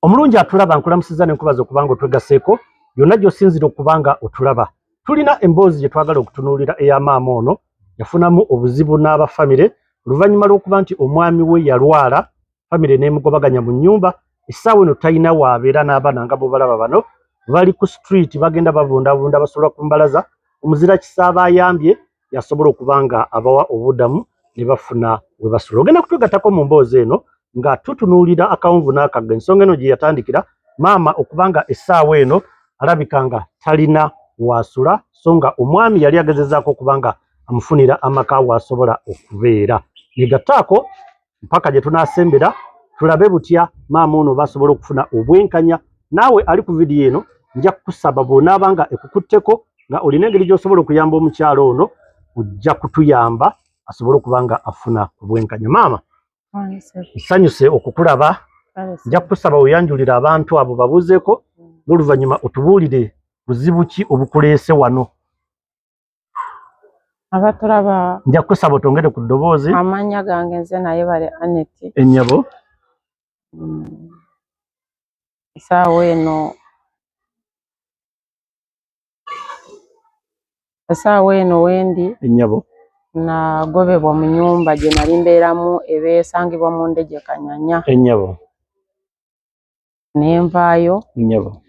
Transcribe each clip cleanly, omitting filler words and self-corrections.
Omulungi atulaba, nkulamusiza nenkubaza okubanga otwegaseeko yonna gy'osinzira okubanga otulaba. Tulina emboozi gye twagala okutunuulira eya maama ono yafunamu obuzibu n'aba famire oluvannyuma lw'okuba nti omwami we yalwala, famire n'emugobaganya mu nnyumba. Essaawa eno talina waabeera n'abaana nga bw'obalaba bano bali ku street bagenda babundabunda basula ku mbalaza. Omuzira kisa abayambye yasobola okuba nga abawa obubudamu ne bafuna we basula. Ogenda kutwegattako mu mboozi eno nga tutunuulira akawonvu n'akagga, ensonga eno gye yatandikira maama okuba nga essaawa eno alabika nga talina waasula, so nga omwami yali agezezaako okuba nga amufunira amaka waasobola okubeera. Negattaako mpaka gye tunaasembera tulabe butya maama ono basobola okufuna obwenkanya. Naawe ali ku vidiyo eno nja kukusaba bw'onaaba nga ekukutteko nga olina engeri gy'osobola okuyamba omukyalo ono, ojja kutuyamba asobole okuba nga afuna obwenkanya. Maama, nsanyuse okukulaba. Nja kukusaba weyanjulire abantu abo babuuzeeko, n'oluvannyuma otubuulire buzibu ki obukuleese wano. Abatulaba, nja kukusaba otongere ku ddoboozi. Amannya gange nze naye bale Anet. Ennyabo. Essaawa eno, essaawa eno wendi Ennyabo. nagobebwa mu nyumba gye nali mbeeramu eba esangibwa mu Ndejje Kanyanya. Ennyabo. Ne nvaayo Ennyabo.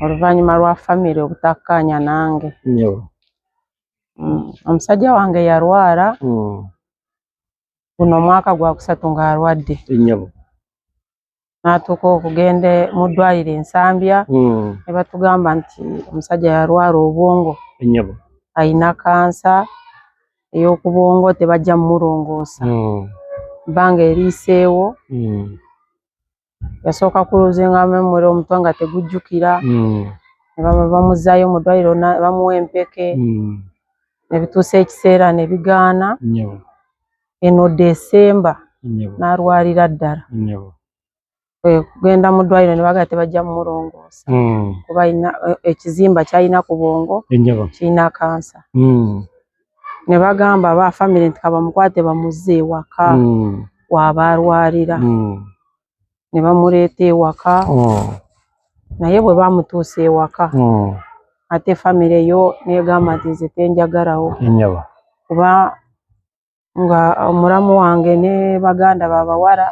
oluvannyuma lwa famire obutakkaanya nange. Ennyabo. Omusajja wange yalwala, guno omwaka gwa kusatu ng'alwadde. Ennyabo. N'atuuka okugenda mu ddwaliro e Nsambya ne batugamba nti omusajja yalwala obwongo. Ennyabo. Alina kansa ey'oku bwongo, tebajja mumulongoosa. Ebbanga eriyiseewo, yasooka kuluzinga memory, omutwe nga tegujjukira, ne bamuzzaayo mu ddwaliro bamuwa empeke, ne bituusa ekiseera ne bigaana. Ennyabo. Eno December Ennyabo. n'alwalira ddala. Ennyabo. Kugenda mu ddwaliro ne bagamba tebajja mumulongoosa kuba alina ekizimba ky'alina ku bwongo Ennyabo. kirina kansa. Ne bagamba aba famire nti kabamukwate bamuzze ewaka waaba alwalira. Ne bamuleeta ewaka, naye bwe bamutuusa ewaka ate famire yo n'egamba nti nze tenjagalawo. Ennyabo. Kuba nga omulamu wange ne baganda babawala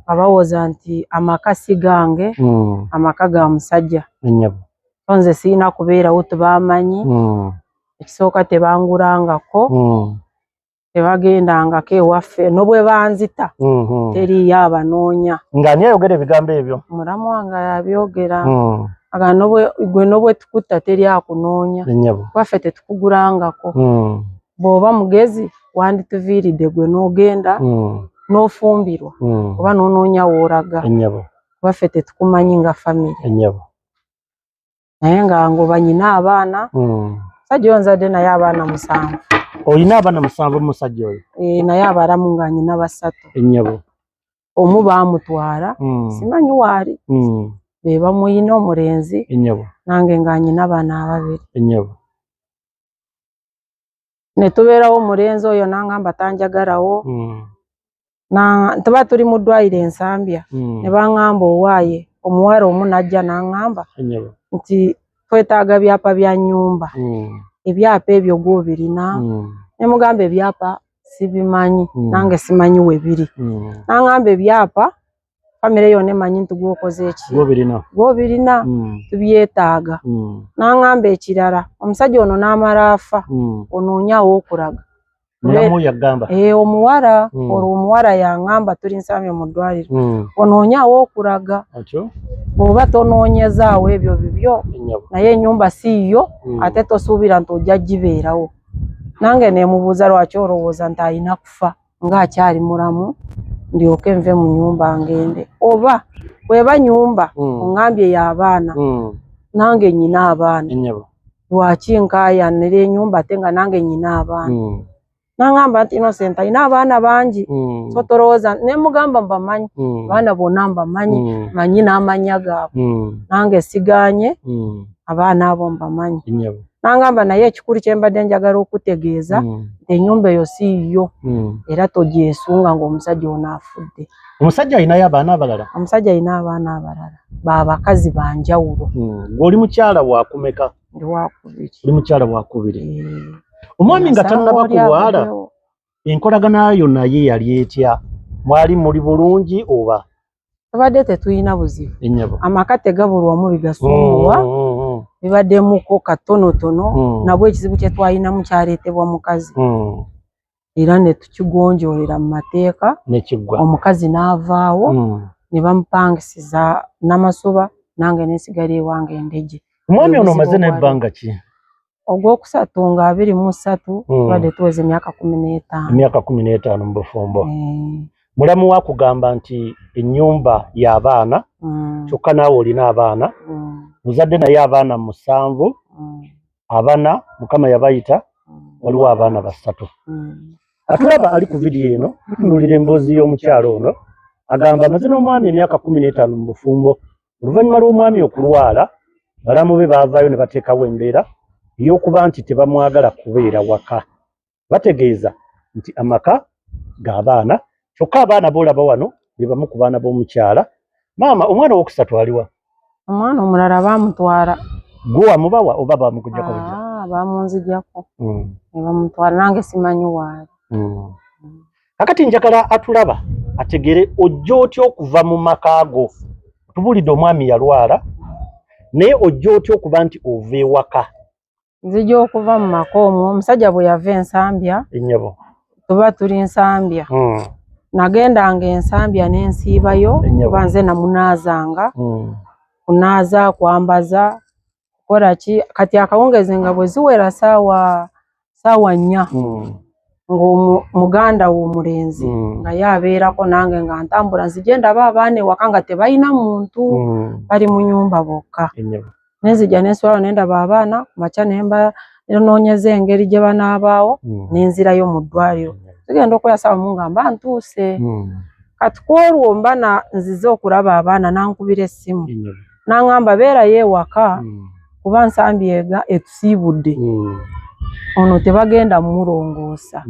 nga bawoza nti amaka si gange, amaka ga musajja. Ennyabo. So nze sirina kubeerawo, tebamanyi. Ekisooka tebangulangako, tebagendangako ewaffe, no bwe banzita teriiyo abanoonya. Ng'ani ayogera ebigambo ebyo? Mulamu wange yabyogera. Aga gwe nobwe tukutta teri akunoonya. Ennyabo. Waffe tetukugulangako. Bw'oba mugezi wandituviiridde gwe n'ogenda n'ofumbirwa oba n'onoonya w'olaga. Ennyabo. Waffe tetukumanyi nga famire. Ennyabo. Naye nga ngoba nyina abaana, musajja oyo nzadde naye abaana 7. Olina abaana 7 musajja oyo? Naye abalamu nga nyina 3. Ennyabo. Omu baamutwala, simanyi waali. Be bamuyina omulenzi. Ennyabo. Nange nga nyina abaana ababiri. Ennyabo. Ne tubeerawo omulenzi oyo n'angamba tanjagalawo. Tuba tuli mu ddwaliro e Nsambya. Ne baŋŋamba owaaye omuwala omu n'ajja n'aŋŋamba Ennyabo. nti twetaaga byapa bya nnyumba. Ebyapa ebyo gw'obirina? Ne mugamba ebyapa sibimanyi, nange simanyi we biri. N'aŋŋamba ebyapa famire yonna emanyi nti gw'okoze eki? Gw'obirina. Gw'obirina, tubyetaaga. N'aŋŋamba ekirala, omusajja ono n'amala afa, onoonye aw'okulaga. Mulamu yagamba. Omuwala, olwo omuwala yaŋŋamba tuli Nsambya mu ddwaliro. Onoonye aw'okulaga. Atyo? Bw'oba tonoonyezaawo ebyo bibyo, Ennyabo. naye ennyumba si yo, ate tosuubira nti ojja gibeerawo. Nange ne mubuuza lwaki olowooza nti alina kufa ng'akyali mulamu ndyoke nve mu nnyumba ngende. Oba bw'eba nnyumba, oŋŋambye y'abaana, nange nnyina abaana. Ennyabo. Lwaki nkaayanira ennyumba ate nga nange nnyina abaana? N'aŋŋamba nti Innocent alina abaana bangi. So tolowooza, ne mugamba mbamanyi. Abaana bonna mbamanyi, manyi n'amannya gaabwe. Nange sigaanye, abaana abo mbamanyi. Ennyabo. N'aŋŋamba naye ekikulu kye mbadde njagala okutegeeza, nti ennyumba eyo si yo, era togyesunga ng'omusajja ono afudde. Omusajja alinayo abaana abalala? Omusajja alina abaana abalala. Babakazi banjawulo. Oli mukyala wakumeka? Ndi wakubiri. Oli mukyala wakubiri. Omwami nga tannaba kulwala, enkolagana yo naye yali etya? Mwali muli bulungi oba? Tubadde tetulina buzibu. Amaka tegabulwamu bigasumbuwa, bibaddemuko katonotono, nabwo ekizibu kye twalinamu kyaleetebwa mukazi. Era ne tukigonjoolera mu mateeka, omukazi n'avaawo, ne bamupangisiza Namasuba, nange nensigala ewange Ndejje. Omwami ono omaze n'ebbanga ki? Ogwokusatu nga 23, tubadde tuweza emyaka 15. Emyaka 15 mu bufumbo. Mulamu wa kugamba nti ennyumba y'abaana, kyokka naawe olina abaana, muzadde naye abaana 7, abana Mukama yabayita, waliwo abaana 3. Atulaba ali ku vidiyo eno, tutunuulira emboozi y'omukyalo ono, agamba amaze n'omwami emyaka 15 mu bufumbo. Oluvannyuma lw'omwami okulwala, balamu be baavaayo ne bateekawo embeera ey'okuba nti tebamwagala kubeera waka. Bategeeza nti amaka g'abaana, kyokka abaana b'olaba wano be bamu ku baana b'omukyala. Maama, omwana owokusatu aliwa? Omwana omulala baamutwala. Gwe wamubawa oba baamukuggyako bujja? Baamunzigyako. Ne bamutwala, nange simanyi waali. Kakati njagala atulaba ategere ojja otya okuva mu maka go. Tubuulidde omwami yalwala, naye ojja otya okuba nti ova ewaka? Nzija okuva mu maka omwo, omusajja bwe yava Ensambya, tuba tuli Nsambya. Nagendanga Ensambya n'ensiibayo, kuba nze namunaazanga, kunaaza, kwambaza, kukola ki. Kati akawungeezi nga bwe ziwera saawa 4, ng'omuganda w'omulenzi nga ye abeerako nange nga ntambula nzije ndaba abaana ewaka nga tebalina muntu, bali mu nnyumba bokka. Nenzija nensulawo ne ndaba abaana, ku makya ne mba noonyeza engeri gye banaabaawo, ne nzirayo mu ddwaliro. Zigenda okuwera ssaawa mu nga mba ntuuse. Kati ku olwo mba nzize okulaba abaana, n'ankubira essimu n'aŋŋamba beerayo ewaka kuba Nsambya etusiibudde, ono tebagenda mmulongoosa,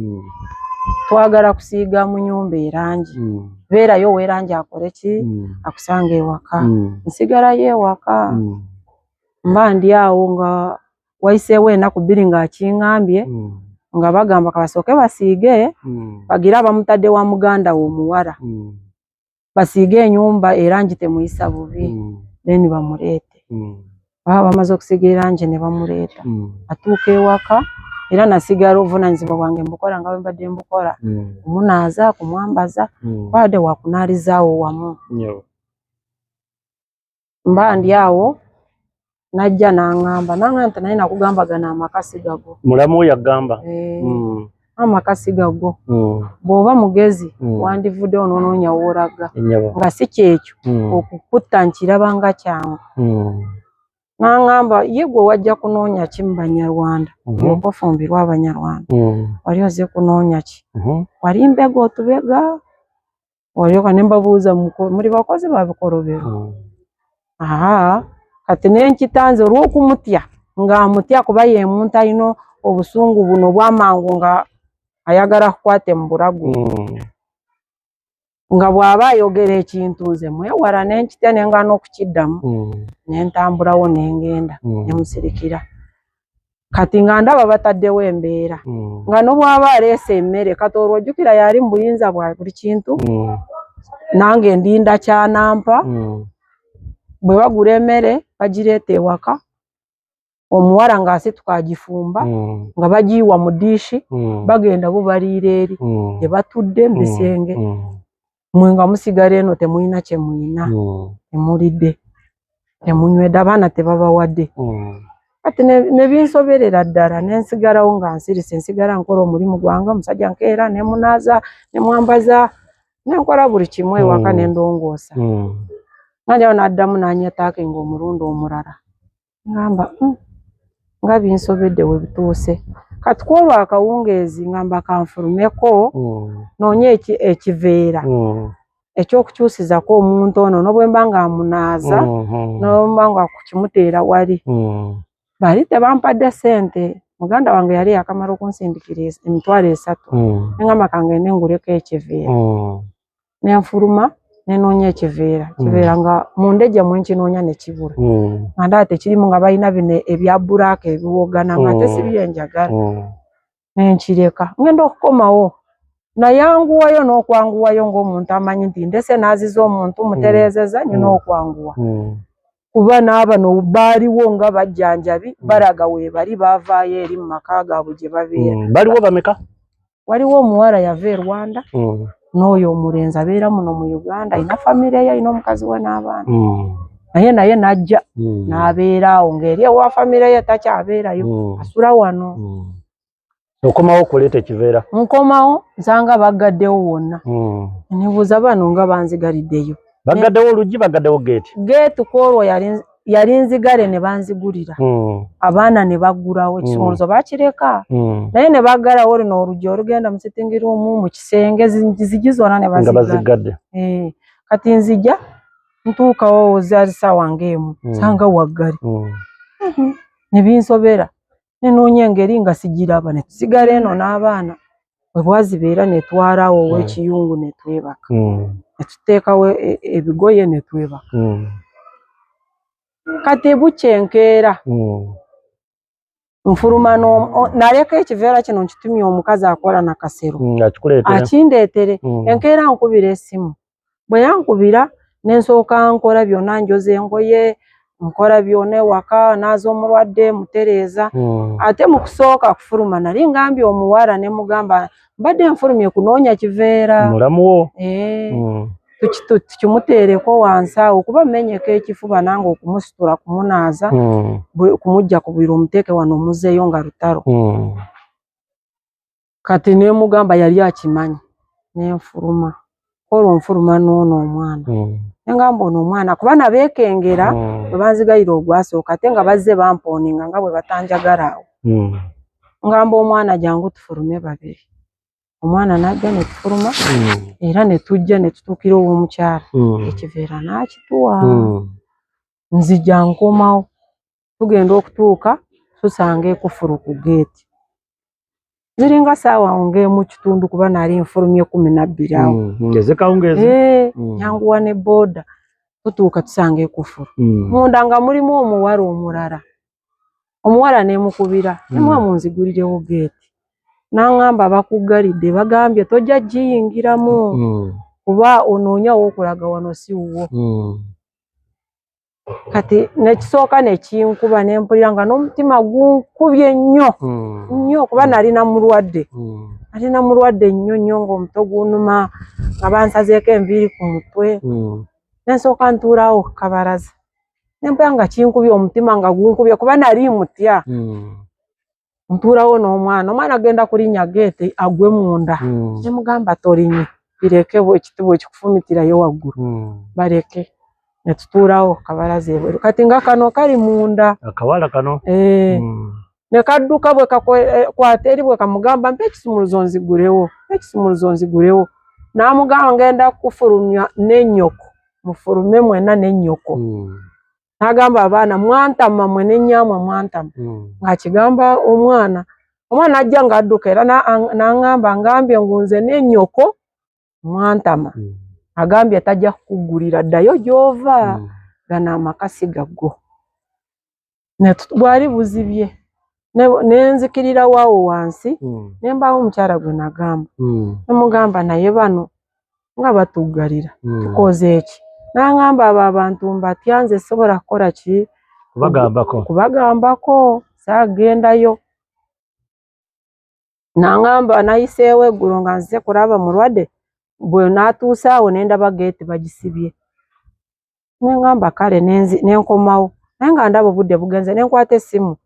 twagala kusiiga mu nnyumba erangi, beerayo ow'erangi akole ki, akusanga ewaka. Nsigalayo ewaka, mba ndi awo nga wayiseewo ennaku 2 ng'akiŋŋambye, nga bagamba kabasooke basiige, bagire abamutadde wa muganda we omuwala, basiige ennyumba erangi temuyisa bubi, then bamuleete. Baba bamaze okusiiga erangi ne bamuleeta. Atuuka ewaka era nasigala obuvunaanyizibwa bwange mbukola nga bwe mbadde mbukola, kumunaaza, kumwambaza, kubadde wakunaalizaawo wamu. Mba ndi awo n'ajja n'aŋŋamba nti naye nakugamba gano amaka si gago. Mulamu we yagamba. Amaka si gago. Bw'oba mugezi wandivuddewo n'onoonya w'olaga. Nga si kyekyo, okukutta nkiraba nga kyangu. N'aŋŋamba ye gwe wajja kunoonya ki mu Banyarwanda? Olyoke ofumbirwe Abanyarwanda. Wali ozze kunoonya ki? Wali mbega otubega? Olyoka ne mbabuuza muli bakozi ba bikolobero? Kati ne nkitanze olw'okumutya, ng'amutya kuba ye muntu alina obusungu buno obw'amangu nga ayagala kukwate mu bulago. Nga bw'aba ayogera ekintu nze mwewala ne nkitya ne ngaana okukiddamu, ne ntambulawo ne ngenda, ne musirikira. Kati nga ndaba bataddewo embeera, nga ne bw'aba aleese emmere, kati olwo ojjukira yali mu buyinza bwa buli kintu, nange ndinda ky'anampa. Bwe bagula emmere bagireeta ewaka, omuwala ng'asituka agifumba, nga bagiyiwa mu ddiishi, bagenda bo baliira eri gye batudde mu bisenge. Mmwe nga musigala eno temulina kye muyina, temulidde, temunywedde, abaana tebabawadde. Kati ne binsoberera ddala ne nsigalawo nga nsirise, nsigala nkola omulimu gwange, omusajja nkeera ne munaaza, ne mwambaza, ne nkola buli kimu ewaka ne ndongoosa. Nga awo n'addamu n'anyattackinga omulundi omulala. Ngamba nga binsobedde we bituuse. Kati ku olwo akawungeezi ngamba kanfulumeko noonye ekiveera ekyokukyusizako omuntu ono, ne bwe mba nga munaaza, ne bwe mba nga kukimuteera wali. Bali tebampadde ssente, muganda wange yali yaakamala okunsindikira 30,000. Ne ngamba kangende nguleko ekiveera. Ne nfuluma Nenoonya ekiveera, kiveera nga munda ejja mwenkinoonya ne kibula. Nga ndaba tekirimu, nga balina bino ebya buraaka ebiwogana, nga ate si byenjagala. Nenkireka, ngenda okukomawo nayanguwayo n'okwanguwayo ng'omuntu amanyi nti ndese n'aziza omuntu mutereezeza nyina okwanguwa. Kuba n'abano baaliwo nga bajjanjabi balaga weebali, baavaayo eri mu maka gaabwe gye babeera. Baliwo bameka? Waliwo omuwala yava e Rwanda n'oyo omulenzi abeera muno mu Uganda, alina famire ye, alina omukazi we n'abaana. Naye n'ajja n'abeera awo ng'eri ewa famire ye takyabeerayo, asula wano. Okomawo okuleeta ekiveera? Nkomawo nsanga baggaddewo wonna. Nebuuza bano nga banzigaliddeyo. Baggaddewo oluggi, baggaddewo geeti? Geeti kwolwo yali nzigale ne banzigulira. Abaana ne baggulawo, ekisumuluzo bakireka. Naye ne baggalawo luno oluggi olugenda mu sitting room, mu kisenge, zigi zonna ne Nga baziggala. baziggadde. Kati nzija ntuukawo zaali ssaawa ng'emu, nsanga waggale. Ne binsobera, nenoonya engeri nga sigiraba, ne tusigala eno n'abaana. Bwe bwazibeera ne twalawo ow'ekiyungu ne twebaka. Ne tuteekawo ebigoye ne twebaka. Kati bukya enkeera nfuluma, naleka ekiveera kino nkitumye omukazi akola Nakasero. Akikuleetere. Akindeetere. Enkeera nkubira essimu. Bwe yankubira ne nsooka nkola byonna, njoza engoye, nkola byonna ewaka, naaza omulwadde, mutereeza. Ate mu kusooka kufuluma nali ngambye omuwala ne mugamba mbadde nfulumye kunoonya kiveera. Mulamu wo. Tukimuteereko wansi awo kuba mmenyeka ekifuba nange okumusitula kumunaaza, kumujja ku buliri omuteeke wano omuzzeeyo nga lutalo. Kati ne mugamba yali akimanyi, ne nfuluma. Olwo nfuluma n'ono omwana. Ne ngamba ono omwana kuba nabeekengera bwe banzigalira ogwasooka ate nga bazze bampooninga nga bwe batanjagala awo. Ngamba omwana jangu tufulume babiri. Omwana n'ajja ne tufuluma era ne tujja ne tutuukira ow'omukyala. Ekiveera n'akituwa. Nzija nkomawo, tugenda okutuuka tusanga ekufulu ku geeti. Ziringa ssaawa ng'emu kitundu kuba nali nfulumye 12 awo. Ez'ekawungeezi? Nyanguwa ne booda, tutuuka tusanga ekufulu. Munda nga mulimu omuwala omulala. Omuwala ne mukubira, ne muwa munzigulirewo geeti. N'aŋŋamba bakuggalidde, bagambye tojja giyingiramu kuba onoonya w'okulaga wano si wuwo. Kati nekisooka ne kinkuba ne mpulira nga n'omutima gunkubye nnyo nnyo kuba nalina mulwadde. Nalina mulwadde nnyo nnyo ng'omutwe gunnuma, nga bansazeeko enviiri ku mutwe. Ne nsooka ntuulaawo ku kabalaza. Ne mpulira nga kinkubye omutima nga gunkubye kuba nali mutya. Ntuulawo n'omwana, omwana agenda kulinnya geeti agwe munda. Ne mugamba tolinye, bireke ekiti bwe kikufumitirayo waggulu. Baleke. Ne tutuulawo ku kabalaza ebweru. Kati nga kano kali munda. Akawala kano. Ne kadduka bwe kakwata eri bwe kamugamba mpa ekisumuluzo nzigulewo, mpa ekisumuluzo nzigulewo. N'amugamba ngenda kufulumya n'ennyoko, mufulume mwenna n'ennyoko. N'agamba abaana mwantama mwe n'ennyaamwe mwantama. Ng'akigamba omwana, omwana ajja ng'adduka era n'aŋŋamba ngambye ngu nze n'ennyoko mwantama. Agambye tajja kukuggulira ddayo gy'ova. Gano amaka si gago. Bwali buzibye. Ne nzikirira waawo wansi, ne mbaawo omukyala gwe nagamba. Ne mugamba naye bano nga batuggalira, tukoze eki? N'aŋŋamba abo abantu mbatya nze sobola kukola ki? Kubagambako. Kubagambako, saagendayo. N'aŋŋamba nayiseewo eggulo nga nzize kulaba mulwadde, bwe naatuuse awo ne ndaba geeti bagisibye. Ne ŋŋamba kale ne nkomawo. Naye nga ndaba obudde bugenze ne nkwata essimu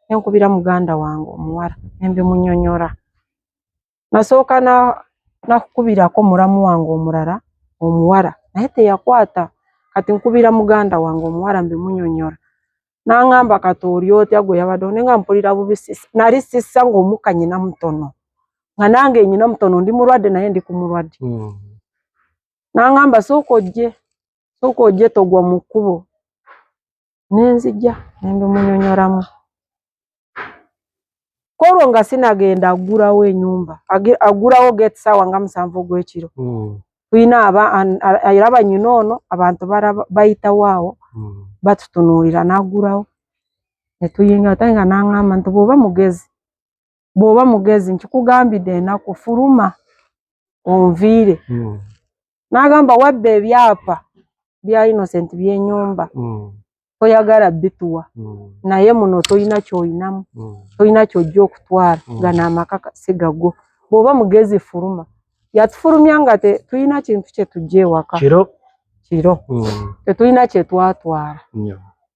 ne nkubira muganda wange omuwala ne mbimunnyonnyola. Nasooka nakukubirako mulamu wange omulala omuwala naye teyakwata. Kati nkubira muganda wange omuwala mbimunnyonnyola. N'aŋŋamba kati oli otya gwe yabadde naye nga mpulira bubi, nali sissa ng'omukka nnyina mutono. Nga nange nnyina mutono ndi mulwadde naye ndi ku mulwadde. N'aŋŋamba sooka ojje, sooka ojje togwa mu kkubo. Ne nzija ne mbimunnyonnyolamu. Kw'olwo nga sinagenda aggulawo ennyumba, aggulawo geeti ssaawa nga 7 ogw'ekiro. Tulina era nyina ono abantu bayitawo awo batutunuulira n'aggulawo ne tuyingira ate nga n'aŋŋamba nti bw'oba mugezi nkikugambidde ennaku fuluma onviire. N'agamba wabba ebyapa bya Innocent by'ennyumba toyagala bituwa naye muno tolina ky'olinamu tolina ky'ojja okutwala gano amaka si gago bw'oba mugezi fuluma. Yatufulumya nga tetulina kintu kye tujja ewaka kiro tetulina kye twatwala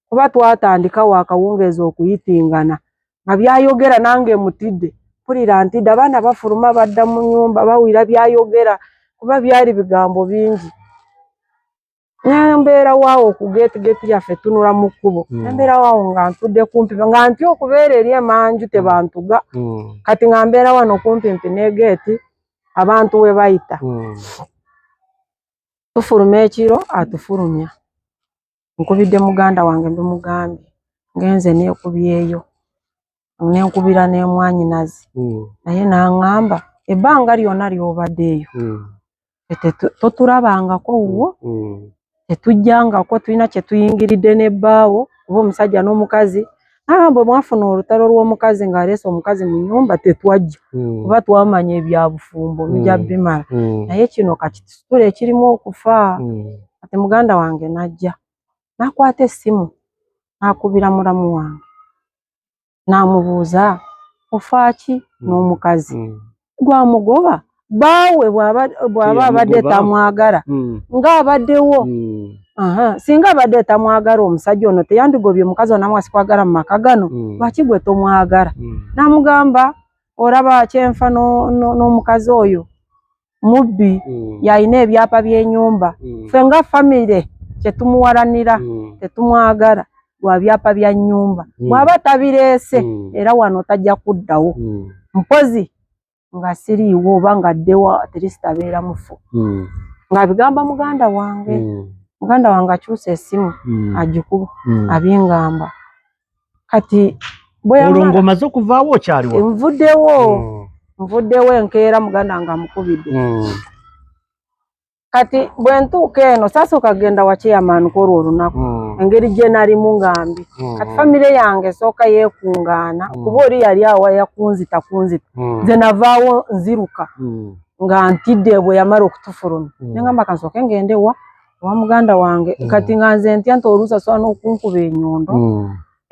kuba twatandika wakawungeezi okuyitingana nga byayogera nange mutidde mpulira ntidde abaana bafuluma badda mu nnyumba bawulira byayogera kuba byali bigambo bingi. Nembeera waawo ku geeti yaffe tunula mu kkubo nembeera waawo nga ntudde kumpi nga ntya okubeera eri emanju tebantuga kati nga mbeera wano kumpimpi ne geeti abantu we bayita. Tufuluma ekiro atufulumya nkubidde muganda wange mbimugambye ngenze neekubyeyo nenkubira n'emwanyinazi naye n'aŋŋamba ebbanga lyonna ly'obadde eyo totulabangako wuwo tetujjangako tulina kye tuyingiridde n'ebbaawo kuba omusajja n'omukazi n'agamba mwafuna olutalo lw'omukazi ng'aleese omukazi mu nnyumba tetwajja kuba twamanya ebya bufumbo bijja bimala naye kino kakitusitule ekirimu okufa. Ate muganda wange n'ajja n'akwata essimu n'akubira mulamu wange n'amubuuza ofa ki n'omukazi gwamugoba baawe bw'aba abadde tamwagala ng'abaddewo singa abadde tamwagala omusajja ono teyandigobye omukazi ono namwasi kwagala mu maka gano lwaki gwe tomwagala. N'amugamba olaba kyenfa n'omukazi oyo mubbi yalina ebyapa by'ennyumba ffe nga famire kyetumuwalanira tetumwagala lwa byapa bya nnyumba bw'aba tabireese era wano tajja kuddawo mpozi nga siriiwo oba nga addewo at least abeera mufu. Ng'abigamba muganda wange muganda wange akyusa essimu agikuba abingamba kati olwo ng'omaze okuvaawo okyaliwo nvuddewo enkeera muganda wange amukubidde. Kati bwe ntuuka eno saasooka kugenda wa chairman kw'olwo olunaku engeri gye nalimu nga mbi. Kati famire yange esooka yeekungaana kuba oli yali awa yakunzita kunzita nze navaawo nziruka nga ntidde bwe yamala okutufulumya ne ngamba kansooke ngende wa muganda wange kati nga nze ntya nti oluusi asobola n'okunkuba ennyondo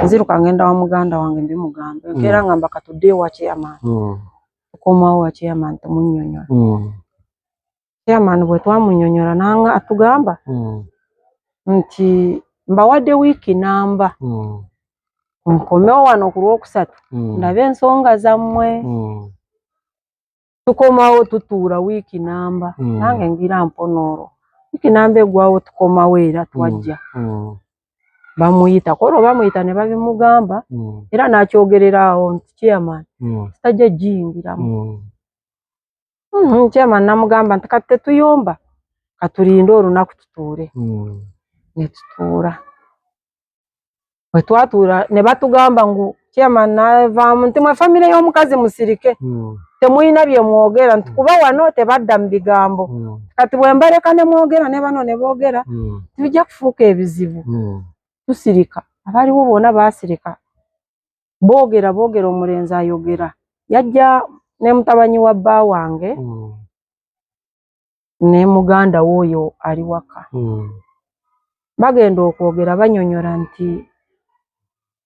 nziruka ngenda wa muganda wange mbimugambe enkeera ngamba katudde ewa chairman tukomawo wa chairman tumunnyonnyola. Chairman bwe twamunnyonnyola nanga atugamba nti mbawadde wiiki namba nkomewo wano ku lwokusatu ndabe ensonga zammwe. Tukomawo tutuula wiiki namba nange ngira mpona olwo wiiki namba eggwawo tukomawo era twajja bamuyita kwolwo bamuyita ne babimugamba era n'akyogerera awo nti chairman sitajja giyingiramu. Chairman namugamba nti kati tetuyomba katulinde olunaku tutuule ne tutuula. Bwe twatuula ne batugamba ngu chairman n'avaamu nti mwe famire y'omukazi musirike temulina bye mwogera nti kuba wano tebadda mu bigambo kati bwe mbaleka ne mwogera ne bano ne boogera tibijja kufuuka ebizibu. Tusirika abaliwo bonna baasirika boogera boogera omulenzi ayogera yajja ne mutabanyi wa bba wange ne muganda w'oyo ali waka. Bagenda okwogera banyonyola nti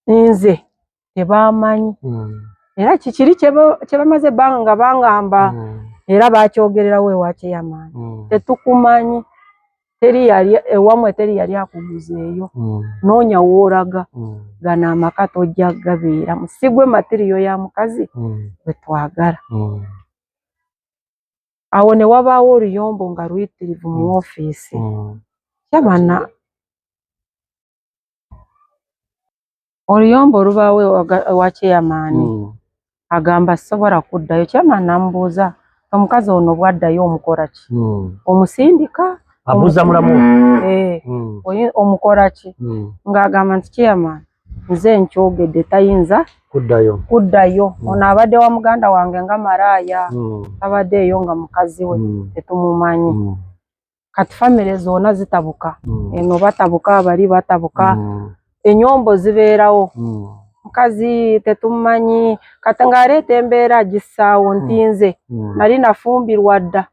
nze tebamanyi era kikiri kye bamaze ebbanga nga bangamba era bakyogererawo ewa chairman tetukumanyi teri yali ewamwe teri yali akuguzeeyo noonya w'olaga gano amaka tojja gabeeramu si gwe matiriyo ya mukazi gwe twagala. Awo ne wabaawo oluyombo nga luyitirivu mu ofiisi. Chairman oluyombo olubaawo ewa chairman agamba sisobola kuddayo. Chairman n'amubuuza omukazi ono bw'addayo omukola ki? Omusindika? Abuuza mulamu. Omukola ki? Ng'agamba nti chairman nze nkyogedde tayinza kuddayo. Ono abadde wa muganda wange nga malaaya tabadde eyo nga mukazi we tetumumanyi. Kati famire zonna zitabuka, eno batabuka, bali batabuka, enyombo zibeerawo. Mukazi tetumanyi, kati ng'aleeta embeera agissaawo nti nze nali nafumbirwa dda,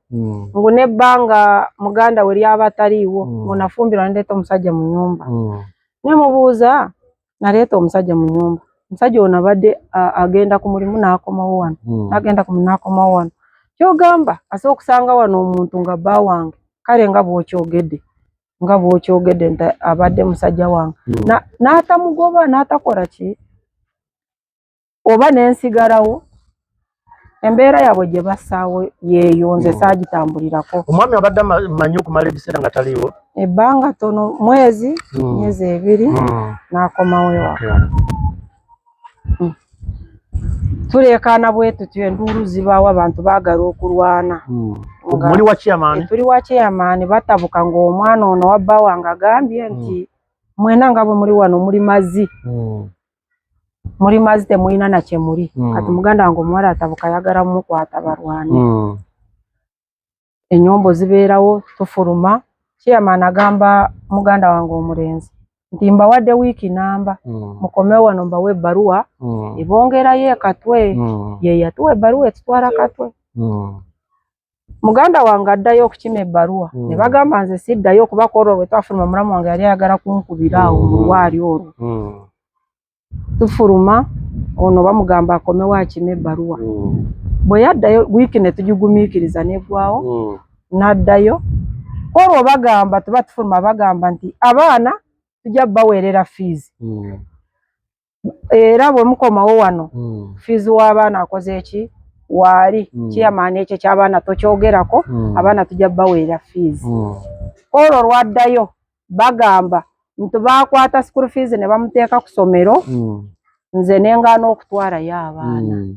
ngu n'ebbanga muganda we lyaba ataliiwo, ngu nafumbirwa ndeeta omusajja mu nnyumba. Ne mubuuza, naleeta omusajja mu nnyumba, omusajja ono abadde agenda ku mulimu n'akomawo wano, n'agenda ku mulimu n'akomawo wano. Ky'ogamba asobola okusanga wano omuntu nga bba wange, kale nga bw'okyogedde, nga bw'okyogedde nti abadde musajja wange, n'atamugoba n'atakola ki, oba n'ensigalawo. Embeera yaabwe gye bassaawo yeeyo, nze saagitambulirako. Omwami abadde amanyi okumala ebiseera nga taliiwo? Ebbanga ttono, mwezi, myezi 2, n'akomawo ewaka. Tuleekaana bwe tutyo, enduulu zibaawo, abantu baagala okulwana. Muli wa chairman? Tuli wa chairman, batabuka ng'omwana ono wa bba wange agambye nti mwena nga bwe muli wano muli mazzi. Muli mazzi, temulina na kye muli. Kati muganda wange omuwala atabuka, ayagala mmukwata balwane. Ennyombo zibeerawo, tufuluma. Chairman agamba muganda wange omulenzi nti mbawadde wiiki namba, mukomewo wano mbawe ebbaluwa ebongerayo ekatwe. Ye yatuwa ebbaluwa etutwala Katwe. Muganda wange addayo okukima ebbaluwa, ne bagamba nze siddayo kuba ku olwo lwe twafuluma mulamu wange yali ayagala kunkubira awo mu lwali olwo. Tufuluma, ono bamugamba akomewo akime ebbaluwa. Bwe yaddayo wiiki ne tugigumiikiriza n'eggwawo, n'addayo. Ku olwo bagamba, tuba tufuluma bagamba nti abaana tujja baweerera fees. Era bwe mukomawo wano, fees w'abaana akoze ki? Waali. Chairman ekyo ky'abaana tokyogerako, abaana tujja baweerera fees. Ku olwo lwaddayo bagamba nti baakwata school fees ne bamuteeka ku ssomero, nze ne ngaana okutwalayo abaana.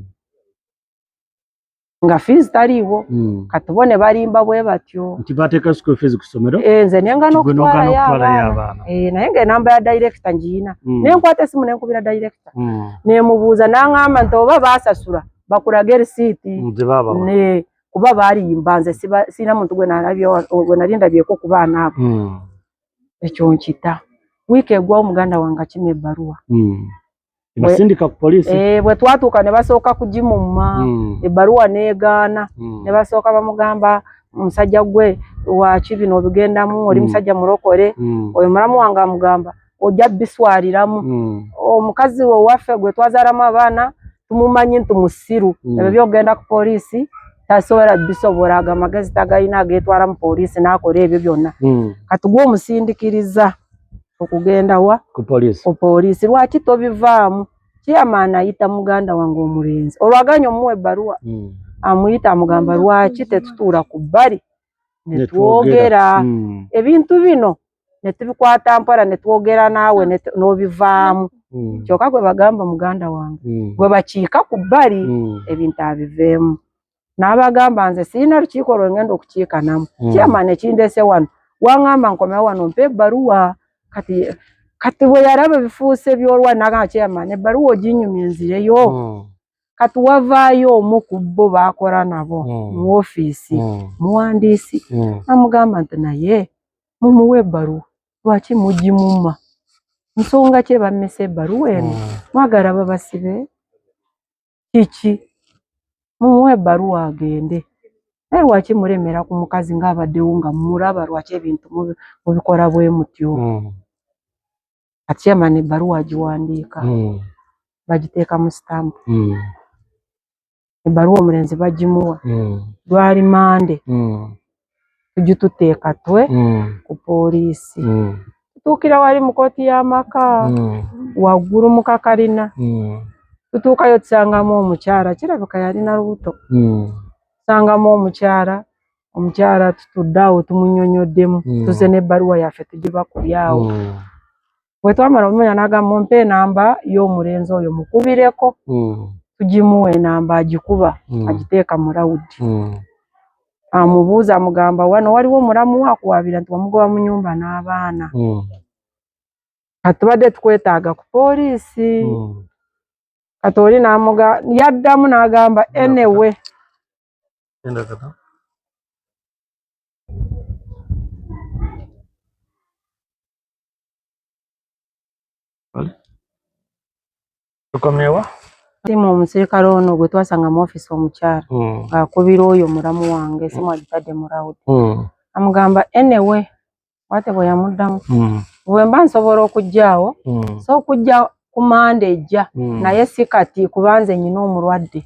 Nga fees taliiwo. Kati bo ne balimba bwe batyo. Nti bateeka school fees ku ssomero? Nze ne ngaana Gwe n'ogaana okutwalayo okutwalayo abaana. abaana. Naye ng'enamba ya director ngiyina. Ne nkwata essimu ne nkubira director. Ne mubuuza n'aŋŋamba nti oba baasasula bakulage risiiti. Nze baabawa. Ne kuba baalimba, nze sirina muntu gwe nalabye gwe nali ndabyeko ku baana abo. Ekyo nkita. Wiiki eggwawo muganda wange akima ebbaluwa. Basindika ku poliisi. Bwe twatuuka ne basooka kugimumma, ebbaluwa n'egaana. Ne basooka bamugamba musajja gwe lwaki bino obigendamu, oli musajja mulokole. Oyo mulamu wange amugamba ojja biswaliramu. Omukazi we waffe gwe twazaalamu abaana tumumanyi nti musiru. Ebyo by'okugenda ku poliisi tasobola bisobola, ago amagezi tagayina ageetwala mu poliisi n'akola ebyo byonna. Kati gwe omusindikiriza okugenda wa? Ku poliisi. Ku poliisi, lwaki tobivaamu? Chairman ayita muganda wange omulenzi olwaganya omuwa ebbaluwa, amuyita amugamba lwaki tetutuula ku bbali ne twogera ebintu bino, ne tubikwata mpola ne twogera naawe n'obivaamu. Kyokka gwe bagamba muganda wange gwe bakiika ku bbali ebintu abiveemu. N'abagamba nze sirina lukiiko lwe ngenda okukiika namu. Chairman ekindeese wano waŋŋamba nkomewo wano mpe ebbaluwa. Kati kati bwe yalaba ebifuuse by'olwa n'agamba chairman ebbaluwa oginyumye nzireyo. Kati wavaayo omu ku bo baakola nabo mu ofiisi, muwandiisi, amugamba nti naye mumuwe ebbaluwa, lwaki mugimuma? Nsonga ki ebammesa ebbaluwa eno? Mwagala babasibe? Kiki? Mumuwe ebbaluwa agende. Naye lwaki mulemera ku mukazi ng'abaddewo nga mulaba, lwaki ebintu mubikola bwe mutyo? Kati chairman ebbaluwa agiwandiika, bagiteeka mu sitampu. Ebbaluwa omulenzi bagimuwa. Lwali Mande, tugituteeka twe ku poliisi. Tutuukira wali mu kkooti y'amaka waggulu mu kakalina. Tutuukayo tusangamu omukyala, kirabika yalina lubuto. Tusangamu omukyala, omukyala tutudde awo tumunnyonnyoddemu, tuzze n'ebbaluwa yaffe tugibakubye awo. Bwe twamala okumanya n'agamba mumpe enamba y'omulenzi oyo mukubireko. Tugimuwa enamba agikuba, agiteeka mu lawudi. Amubuuza amugamba wano waliwo mulamu wo akuwaabira nti wamugoba mu nnyumba n'abaana. Kati tubadde tukwetaaga ku poliisi. Kati oli n'amuga yaddamu n'agamba anyway. Tukomyewa. Simu omusirikale ono gwe twasanga mu ofiisi omukyala ng'akubira oyo mulamu wange esimu agitadde mu loud. Amugamba anyway bw'atyo bwe yamuddamu bwe mba nsobola okujjaawo so okujja ku Mande ejja naye si kati kuba nze nnyina omulwadde.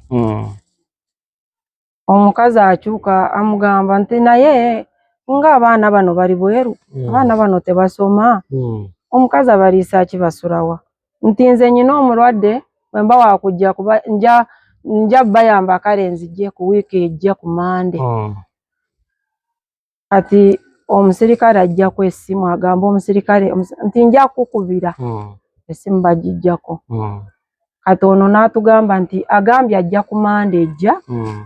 Omukazi akyuka amugamba nti naye ng'abaana bano bali bweru, abaana bano tebasoma, omukazi abaliisa ki basulawa? Nti nze nnyina omulwadde bwe mba wakujja kuba nja bayamba kale nzijje ku wiiki ejja ku Mande. Kati omusirikale ajjako essimu agamba omusirikale nti nja kukubira essimu bagijjako. Kati ono n'atugamba nti agambye ajja ku Mande ejja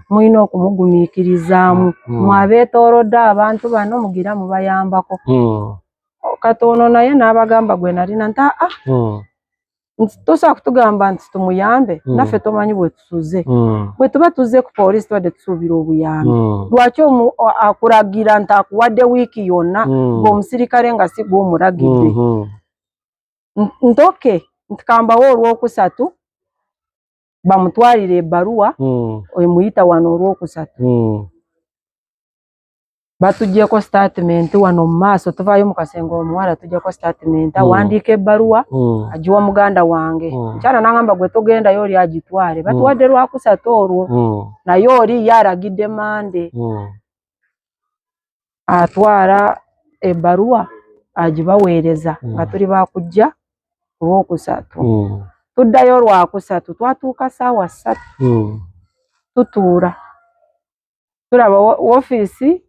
mulina okumugumiikirizaamu mwabeetoolodde abantu bano mugira mubayambako. Kati ono naye n'abagamba gwe nalina nti aa tosobola kutugamba nti tumuyambe naffe tomanyi bwe tusuze. Bwe tuba tuzze ku poliisi tubadde tusuubira obuyambi. Lwaki akulagira nti akuwadde wiiki yonna ng'omusirikale nga si gwe omulagidde? Ntoke nti kambawo olwokusatu bamutwalire ebbaluwa emuyita wano olwokusatu. Batuggyeko statement wano mu maaso tuvaayo mu kasenge omuwala tuggyeko statement awandiika ebbaluwa agiwa muganda wange. Mukyala n'angamba gwe togendayo oli agitwale. Batuwadde lwakusatu olwo naye oli ye alagidde Mande. Atwala ebbaluwa agibaweereza nga tuli baakujja ku lwokusatu. Tuddayo lwakusatu twatuuka ssaawa 3 tutuula tulaba woofiisi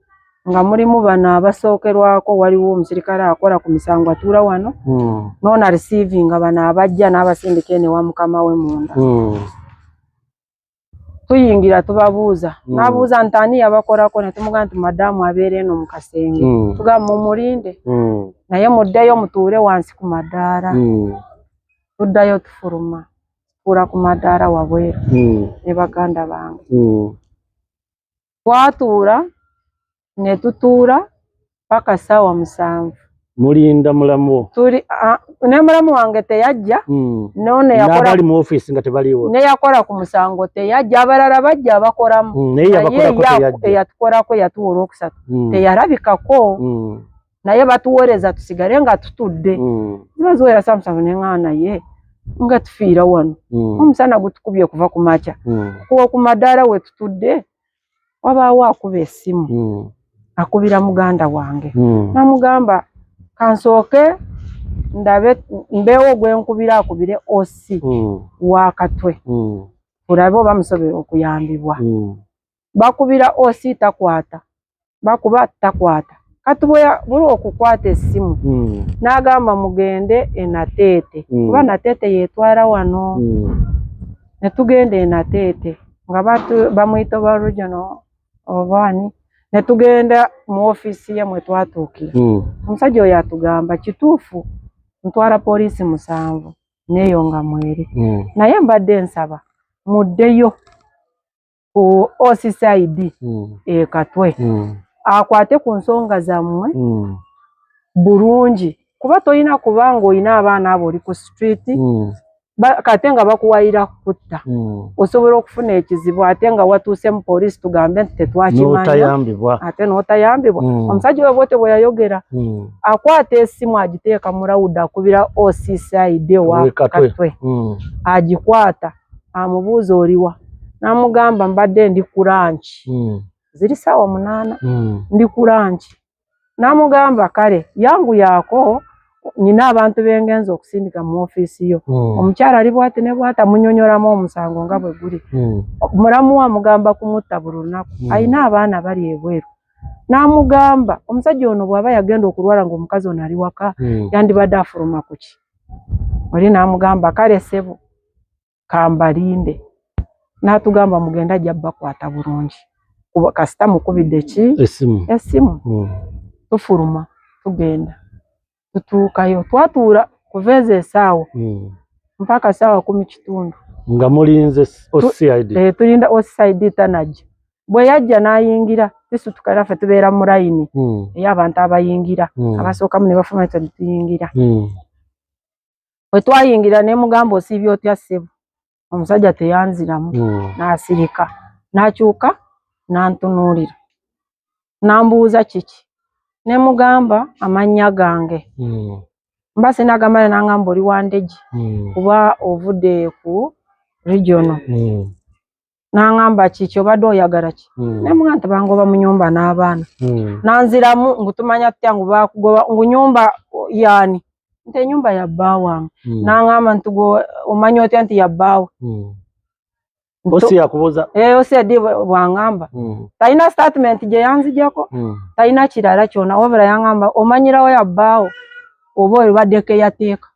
nga mulimu bano abasookerwako waliwo omusirikale akola ku misango atuula wano n'ono receiving bano abajja n'abasindika eno ewa mukama we munda. Tuyingira tubabuuza n'abuuza nti ani yabakolako ne tumugamba nti madaamu abeera eno mu kasenge. Tugamba mumulinde naye muddeyo mutuule wansi ku madaala. Tuddayo tufuluma tutuula ku madaala wabweru ne baganda bange. Twatuula ne tutuula paka ssaawa 7. Mulinda mulamu wo. Tuli ne mulamu wange teyajja n'ono yakola n'abali mu ofiisi nga tebaliiwo. Ne yakola ku musango teyajja abalala bajja abakolamu. Naye yabakolako teyajja. Eyatukolako yatuwa olwokusatu teyalabikako. Naye batuweereza tusigale nga tutudde. Ziba ziwera ssaawa 7 ne ŋŋamba naye nga tufiira wano. Omusana gutukubye kuva ku makya. Kuwa ku madaala we tutudde wabaawo akuba essimu. Akubira muganda wange. N'amugamba kansooke ndabe mbeewo gwe nkubira akubire OC wa Katwe. Tulabe oba musobola okuyambibwa. Bakubira OC takwata. Bakuba takwata. Kati buli okukwata essimu n'agamba mugende e Nateete. Kuba Nateete yeetwala wano. Ne tugenda e Nateete nga bamuyita oba regional oba ani. Ne tugenda mu ofiisi ye mwe twatuukira. Omusajja oyo atugamba kituufu ntwala poliisi 7 n'eyo nga mweri. Naye mbadde nsaba muddeyo ku OCCID e Katwe akwate ku nsonga zammwe bulungi kuba tolina kuba ng'olina abaana abo oli ku street kate nga bakuwayira kutta osobola okufuna ekizibu ate nga watuuse mu poliisi tugambe nti tetwakimanya ate n'otayambibwa. Omusajja we bw'otyo bwe yayogera akwata essimu agiteeka mu loud akubira OCCID owa Katwe agikwata amubuuza oliwa n'amugamba mbadde ndi ku lunch ziri ssaawa 8 ndi ku lunch n'amugamba kale yangu yaako nina abantu bengenza okusindika mu ofiisi yo. Omukyala ali bw'ati ne bw'ati amunnyonnyolamu omusango nga bwe guli. Mulamu we amugamba kumutta buli lunaku. Alina abaana bali ebweru. N'amugamba omusajja ono bw'aba yagenda okulwala ng'omukazi ono ali waka yandibadde afuluma ku ki? Oli n'amugamba kale ssebo kambalinde. N'atugamba mugende ajja bakwata bulungi. Kasita mukubidde ki? Essimu. Tufuluma tugenda. Tutuukayo twatuula kuva ezo essaawa mpaka ssaawa 10:15. Nga mulinze OCID. Tulinda OCID tanajja. Bwe yajja n'ayingira tusituka naffe tubeera mu layini ey'abantu abayingira abasookamu ne bafuluma ffe ne tuyingira. Bwe twayingira ne mugamba osiibye otya ssebo, omusajja teyanziramu, n'asirika, n'akyuka n'antunuulira, n'ambuuza kiki, ne mugamba amannya gange. Mba sinagamba n'angamba oli wa Ndegi kuba ovudde ku regional. N'angamba kiki obadde oyagala ki? Ne mugamba nti bangoba mu nnyumba n'abaana. N'anziramu ngu tumanya tutya ngu baakugoba, ngu nnyumba yaani? Nti ennyumba ya bba wange. N'angamba nti gwe omanyi otya nti ya bbaawe? OC yakubuuza? Eh, OCD bw'angamba. Talina statement gye yanzigyako, talina kirala kyonna, wabula yangamba omanyirawo ya bbaawo oba obadde keyateeka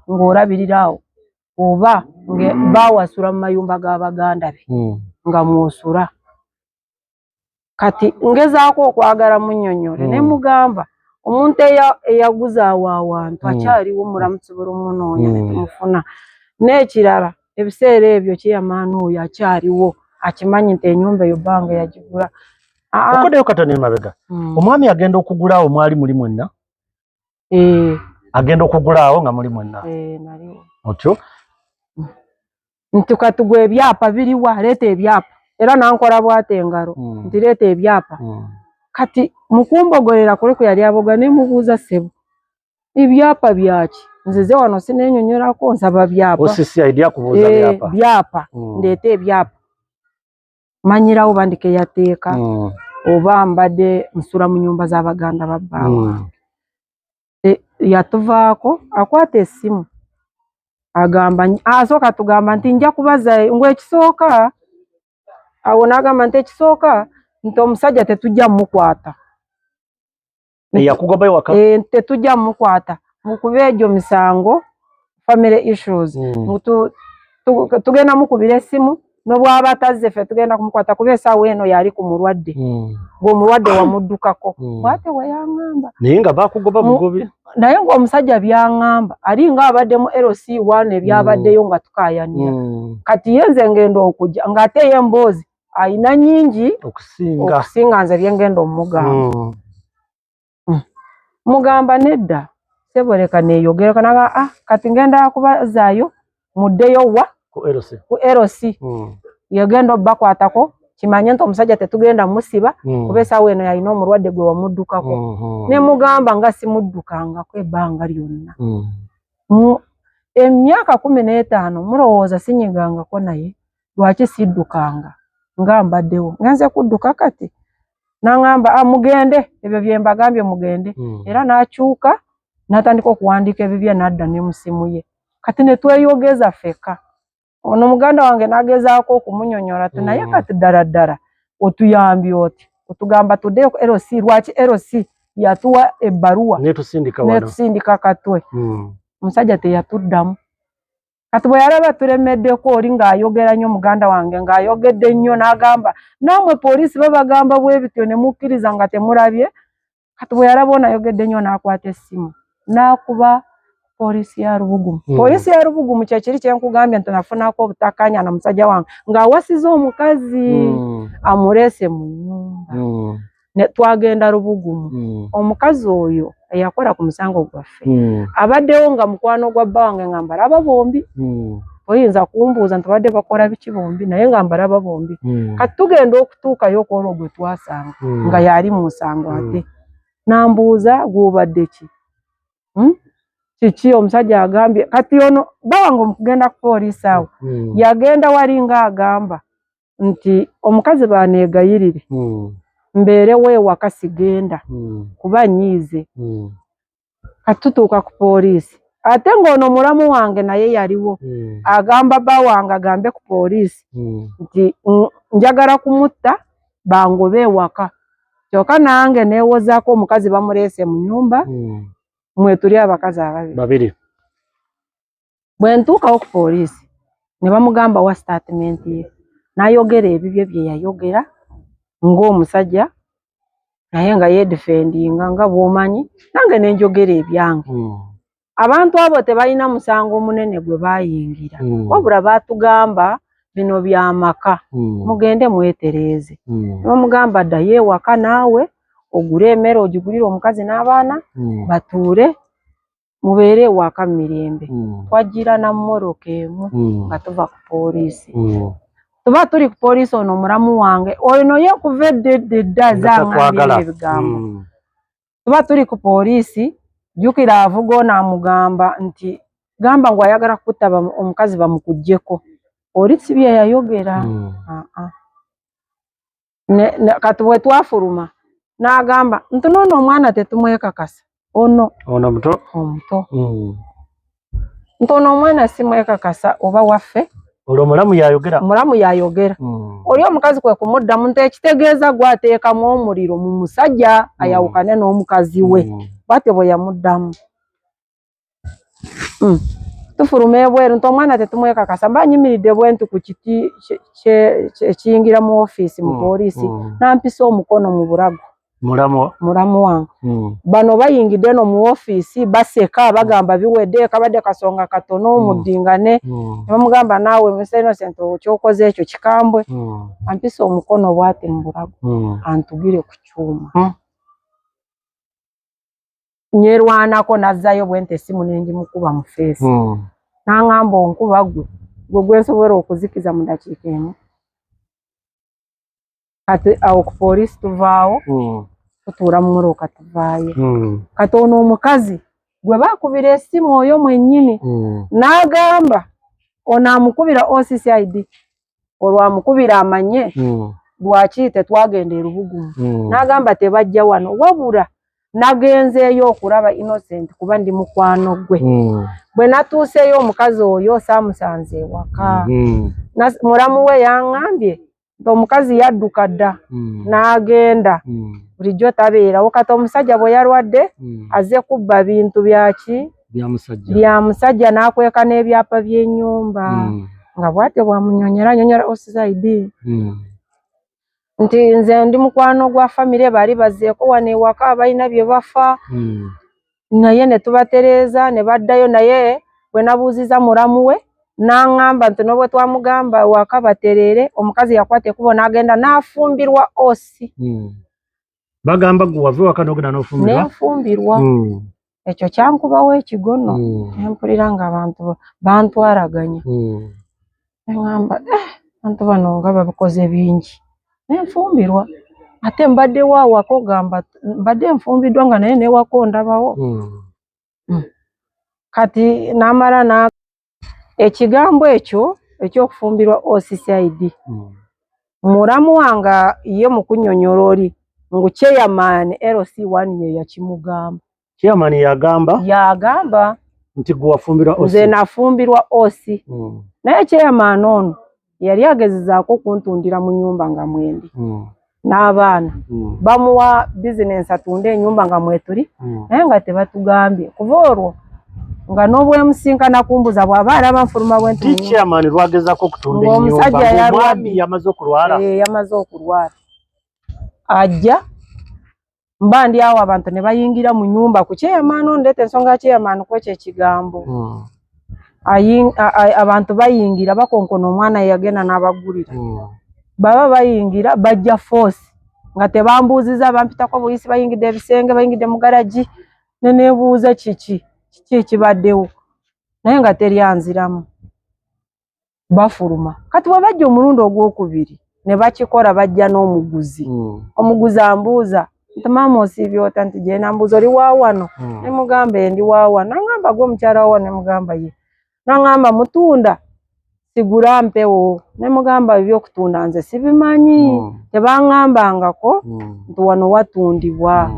ng'olabirira awo, oba nge bbaawo asula mu mayumba g'abaganda be nga mw'osula. Kati ngezaako okwagala munnyonnyole ne mugamba omuntu eyaguza awo awantu akyaliwo mulamu, tusobola omunoonya ne tumufuna. N'ekirala ebiseera ebyo chairman oyo akyaliwo akimanyi nti ennyumba eyo bbanga yagigula. Okoddeyo katono emabega. Omwami agenda okugula awo mwali muli mwenna? Eh. Agenda okugula awo nga muli mwenna? Eh, naliwo. Otyo? Nti kati gwe ebyapa biriwa, leeta ebyapa. Era nankola bw'ate engalo nti leeta ebyapa. Kati mukumbogolera kuli kwe yali aboga ne mubuuza ssebo, ebyapa byaki? Nzize wano sineenyonnyolako nsaba byapa. OCCID akubuuza byapa? Byapa, ndeete ebyapa. Manyirawo bandika eyateeka oba mbadde nsula mu nnyumba z'abaganda ba bba wange. Yatuvaako akwata essimu agamba asooka tugamba nti nja kubaza ngu ekisooka awo n'agamba nti ekisooka nti omusajja tetujja mmukwata. Eyakugoba ewaka? Tetujja mmukwata mukuba egyo misango family issues. Tugenda mukubira essimu n'obwaba atazze ffe tugenda kumukwata kuba essaawa eno yali ku mulwadde. Ng'omulwadde wamuddukako. Bw'atyo bwe yaŋŋamba. Naye nga baakugoba bugobi? Naye ng'omusajja by'aŋŋamba ali ng'abadde mu LC1 ebyabaddeyo nga tukaayanira. Kati ye nze ngenda okujja ng'ate ye emboozi ayina nnyingi okusinga nze bye ngenda omugamba. Mugamba nedda ssebo leka neeyogere n'agamba kati ngenda kubazaayo muddeyo wa? Ku LC. Ku LC. Yegenda obbakwatako kimanye nti omusajja tetugenda musiba kuba essaawa eno yalina omulwadde gwe wamuddukako. Ne mugamba nga simuddukangako ebbanga lyonna. Emyaka 15 mulowooza sinyigangako naye lwaki siddukanga nga mbaddewo ngenze kudduka kati. N'angamba mugende ebyo bye mbagambye mugende. Era n'akyuka n'atandika okuwandiika ebibye n'adda ne mu ssimu ye. Kati ne tweyogeza ffekka. Ono muganda wange n'agezaako okumunyonnyola ati naye kati ddala ddala otuyambye oti otugamba tuddeyo ku LC, lwaki LC yatuwa ebbaluwa netusindika Katwe. Omusajja teyatuddamu. Kati bwe yalaba tulemeddeko oli ng'ayogera nnyo muganda wange ng'ayogedde nnyo n'agamba nammwe poliisi babagamba bwe bityo ne mukkiriza nga temulabye. Kati bwe yalaba ono ayogedde nnyo n'akwata essimu n'akuba poliisi ya Lubugumu. Poliisi ya Lubugumu kye kiri kye nkugambye nti nafunako obutakkaanya na musajja wange ng'awasiza omukazi amuleese mu nnyumba. Ne twagenda Lubugumu. Omukazi oyo eyakola ku musango gwaffe abaddewo nga mukwano gwa bba wange nga mbalaba bombi. Oyinza kumbuuza nti babadde bakola biki bombi naye nga mbalaba bombi. Kati tugenda okutuukayo okwolwo gwe twasanga nga yali mu musango ate. N'ambuuza gw'obadde ki? Kiki omusajja agambye kati ono bba wange omukugenda ku poliisi awo yagenda wali ng'agamba nti omukazi baneegayirire mbeerewo ewaka sigenda kuba nnyiize. Kati tutuuka ku poliisi ate ng'ono mulamu wange naye yaliwo agamba bba wange agambe ku poliisi nti njagala kumutta bangobe ewaka kyokka nange neewozaako omukazi bamuleese mu nnyumba mwe tuli abakazi ababiri. Babiri. Bwe ntuukawo ku poliisi ne bamugamba wa statement ye n'ayogera ebibye bye yayogera ng'omusajja naye nga yeedefendinga nga bw'omanyi nange ne njogera ebyange. Abantu abo tebalina musango munene gwe baayingira wabula baatugamba bino by'amaka mugende mwetereeze. Ne bamugamba ddayo ewaka naawe ogule emmere ogigulire omukazi n'abaana batuule. Mubeere ewaka mu mirembe. Twajjira na mmoroka emu nga tuva ku poliisi. Tuba tuli ku poliisi, ono mulamu wange ono ye kuva edda edda edda azangambye ebigambo. Tuba tuli ku poliisi, jjukira avuga ono amugamba nti gamba ngu ayagala kutta omukazi bamukuggyeko. Oli si bye yayogera. Kati bwe twafuluma n'agamba nti n'ono omwana tetumwekakasa. Ono ono omuto, omuto nti ono omwana simwekakasa oba waffe. Olwo omulamu yayogera. Omulamu yayogera. Oli omukazi kwe kumuddamu nti ekitegeeza gwateekamu omuliro mu musajja ayawukane n'omukazi we. Bw'atyo bwe yamuddamu. Tufuluma ebweru nti omwana tetumwekakasa, mba nyimiridde bwe nti ku kiti ekiyingira mu ofiisi mu poliisi, nampisa omukono mu bulago. Mulamu wange. Bano bayingidde no mu ofiisi baseka, bagamba biwedde, kabadde kasonga katono, muddingane. Ne bamugamba naawe Mr Innocent kyokoze ekyo kikambwe. Ampisa omukono bw'ati mu bulago, antugire ku kyuma. Nyerwanako n'azzayo bwe nti essimu ne ngimukuba mu feesi. N'aŋŋamba onkuba ggwe, gwe gwe nsobola okuzikiza mu ddakiika emu. Kati awo ku poliisi tuvaawo, tutuula mu mmotoka tuvaayo. Kati ono omukazi gwe baakubira essimu oyo mwennyini n'agamba ono amukubira OCCID, olwo amukubira amanye lwaki tetwagenda e Lubugumu. N'agamba tebajja wano, wabula nagenzeeyo okulaba Innocent kuba ndi mukwano gwe. Bwe natuuseeyo omukazi oyo saamusanze ewaka. Mulamu we yaŋŋambye nti omukazi yadduka dda n'agenda, bulijjo tabeerawo. Kati omusajja bwe yalwadde azze kubba bintu byaki? Bya musajja, n'akweka n'ebyapa by'ennyumba. Nga bw'atyo bw'amunnyonnyola, annyonnyola OCID nti nze ndi mukwano gwa famire, baali bazzeeko wano ewaka balina bye bafa, naye ne tubatereeza ne baddayo. Naye bwe nabuuzizza mulamu we n'aŋŋamba nti n'obwe twamugamba waka batereere, omukazi yakwata ekkubo n'agenda n'afumbirwa OC. Bagamba gwe wava ewaka n'ogenda n'ofumbirwa? Nenfumbirwa. Ekyo kyankubawo ekigono, ne mpulira ng'abantu bantwalaganya. Ne ŋŋamba abantu bano nga babikoze bingi. Nenfumbirwa. Ate mbaddewo awaka ogamba mbadde nfumbiddwa nga naye n'ewaka ondabawo. Kati n'amala na ekigambo ekyo eky'okufumbirwa OCCID. Mulamu wange ye mu kunnyonnyola oli ngu chairman LC1 ye yakimugamba. Chairman yagamba? Yagamba. Nti gwe wafumbirwa OC. Nze nafumbirwa OC. Naye chairman ono yali agezezaako okuntundira mu nnyumba nga mwendi n'abaana. Bamuwa bizinensi atunde ennyumba nga mwetuli, naye nga tebatugambye. Kuva olwo nga n'obwemusinkana kumbuza bw'aba alaba nfuluma bwe nti Ti chairman lwagezaako okutunda ennyumba Ng'omusajja ng'omwami yamaze okulwala. Yamaze okulwala. Ajja mba ndi awo abantu ne bayingira mu nnyumba ku chairman ono, ndeeta ensonga ya chairman ku ekyo ekigambo. Abantu bayingira bakonkona omwana yagenda n'abagulira. Baba bayingira bajja force nga tebambuuzizza, bampitako buyisi, bayingidde ebisenge, bayingidde mu garagi, ne neebuuza kiki kiki ekibaddewo, naye nga teri anziramu. Bafuluma. Kati bwe bajja omulundi ogwokubiri ne bakikola, bajja n'omuguzi. Omuguzi ambuuza nti maama osiibye otya, nti gye nambuuza oli wa wano, ne mugamba ndi wa wano. N'aŋŋamba gwe omukyala wa wano, ne mugamba ye. N'aŋŋamba mutunda sigula mpewo, ne mugamba ebyokutunda nze sibimanyi, tebaŋŋambangako nti wano watundibwa.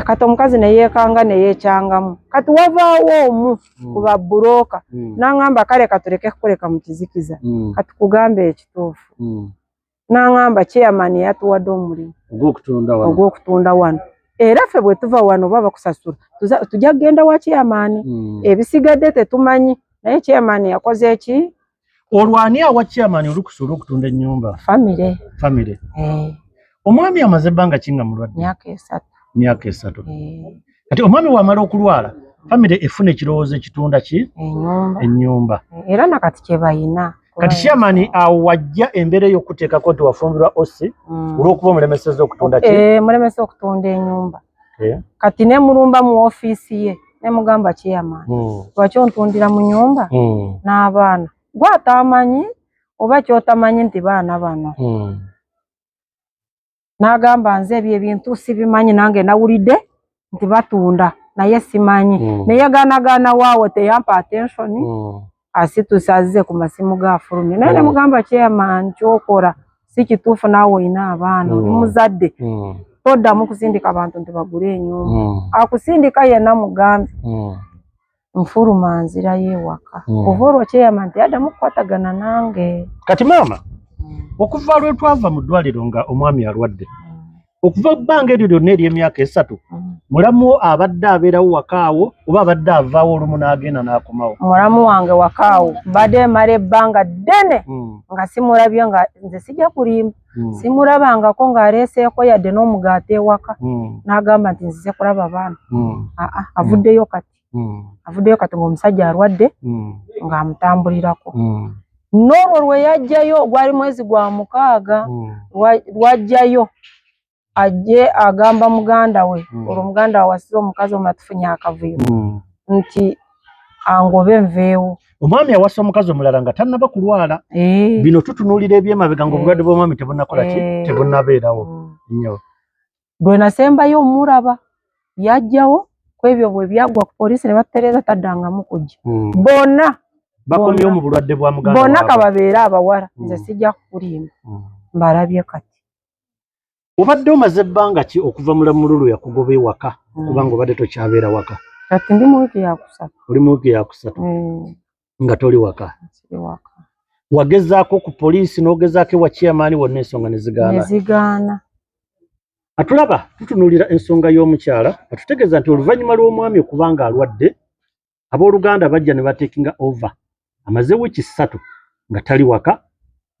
Kati omukazi ne yeekanga ne yeekyangamu. Kati wavaawo omu ku babulooka n'aŋŋamba kale katuleke kukuleka mu kizikiza, kati kugambe ekituufu. N'aŋŋamba chairman yatuwadde omulimu ogw'okutunda wano. Ogw'okutunda wano, era ffe bwe tuva wano baba bakusasula tujja kugenda wa chairman, ebisigadde tetumanyi, naye chairman yakoze eki? Olwo ani awa chairman olukusa olw'okutunda ennyumba? Famire. Famire. Omwami amaze ebbanga ki nga mulwadde? Myaka 3. Myaka 3. Kati omwami bw'amala okulwala, famire efuna ekirowoozo ekitunda ki? Ennyumba. Ennyumba. Era nakati kye bayina. Kati chairman awo wajja embeera ey'okuteekako nti wafumbirwa OC olw'okuba omulemesezza okutunda ki? Mulemesa okutunda ennyumba. Kati ne mulumba mu ofiisi ye. Ne mugamba chairman, lwaki ontundira mu nyumba n'abaana? Gwe atamanyi oba kyotamanyi nti baana bano. N'agamba nze ebyo ebintu sibimanyi, nange nawulidde nti batunda naye simanyi. Naye gaanagaana waawo, teyampa attention. Asituse azze ku masimu ga afulumye, naye nemugamba chairman, kyokola si kituufu, naawe olina abaana, oli muzadde, toddamu kusindika abantu nti bagule enyumba. Akusindika yenna mugambe nfuluma nzirayo ewaka. Kuva olwo chairman teyaddamu kukwatagana nange. Kati maama, okuva lwe twava mu ddwaliro nga omwami alwadde, okuva ebbanga eryo lyonna ery'emyaka 3, mulamu wo abadde abeerawo wakaawo oba abadde avaawo olumu n'agenda n'akomawo? Mulamu wange wakaawo mbadde mala ebbanga ddene nga simulabye, nga nze sijja kulimba, simulabangako ng'aleeseeko yadde n'omugaati ewaka n'agamba nti nzize kulaba baana. Aa, avuddeyo kati, avuddeyo kati ng'omusajja alwadde, ng'amutambulirako. N'olwo lwe yajjayo gwali mwezi gwa 6, lwajjayo ajje agamba muganda we, olwo muganda we awasiza omukazi omulala, tufunye akavuyo, nti angobe nveewo. Omwami awasa omukazi omulala nga tannaba kulwala. Bino tutunuulira ebyemabega nga obulwadde bw'omwami tebunnakola ki? Tebunnabeerawo nnyo. Lwe nasembayo omulaba yajjawo ku ebyo bwe byaggwa ku poliisi ne batutereeza, taddangamu kujja. Bonna bakomyewo mu bulwadde bwa muganda bonna waabwe. Kababeere abawala, nze sijja kukulimba, mbalabye kati. Obadde omaze ebbanga ki okuva mulamu lwe yakugoba ewaka, kubanga obadde tokyabeera waka? Kati ndi mu wiiki yakusatu. Oli mu wiiki yakusatu nga toli waka? Siri waka. Wagezaako ku poliisi n'ogezaako ewa chairman, wonna ensonga ne zigaana? Ne zigaana. Atulaba, tutunuulira ensonga y'omukyala atutegeeza nti oluvannyuma lw'omwami okuba nga alwadde, abooluganda bajja ne batekinga over. Amaze wiiki 3 nga tali waka,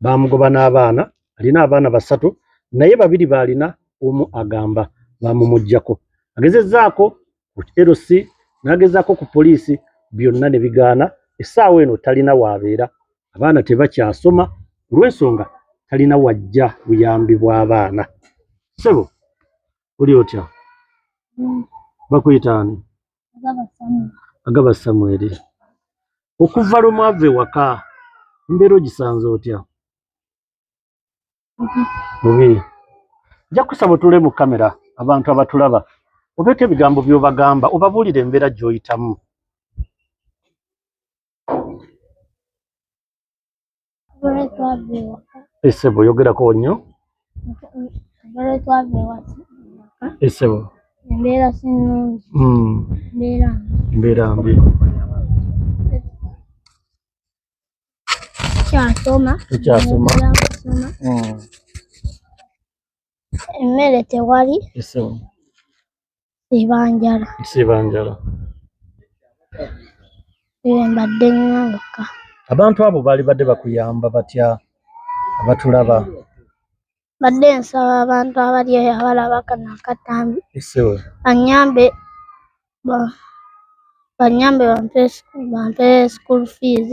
bamugoba n'abaana. Alina abaana 3, naye 2 baalina, omu agamba bamumuggyako. Agezezzaako ku LC n'agezaako ku poliisi, byonna ne bigaana. Essaawa eno talina waabeera, abaana tebakyasoma olw'ensonga talina wajja buyambi bw'abaana. Ssebo, oli otya? Bakuyita ani? Agaba Samuel. Okuva lwe mwava ewaka embeera ogisanze otya? Bubi. Nja kusaba otuule mu kamera, abantu abatulaba obeeko ebigambo by'obagamba, obabuulire embeera gy'oyitamu. Essebo, yogerako nnyo. Essebo. Embeera si nnungi. Mbeera mbi. Embeera mbi. Kyasoma. Tokyasoma. Kusoma. Emmere tewali. Essebo. Siba njala. Siba njala. Ebyo mbadde ŋŋamba. Abantu abo baali badde bakuyamba batya abatulaba? Mbadde nsaba abantu abali eyo abalaba kano akatambi Essebo. banyambe bampe school fees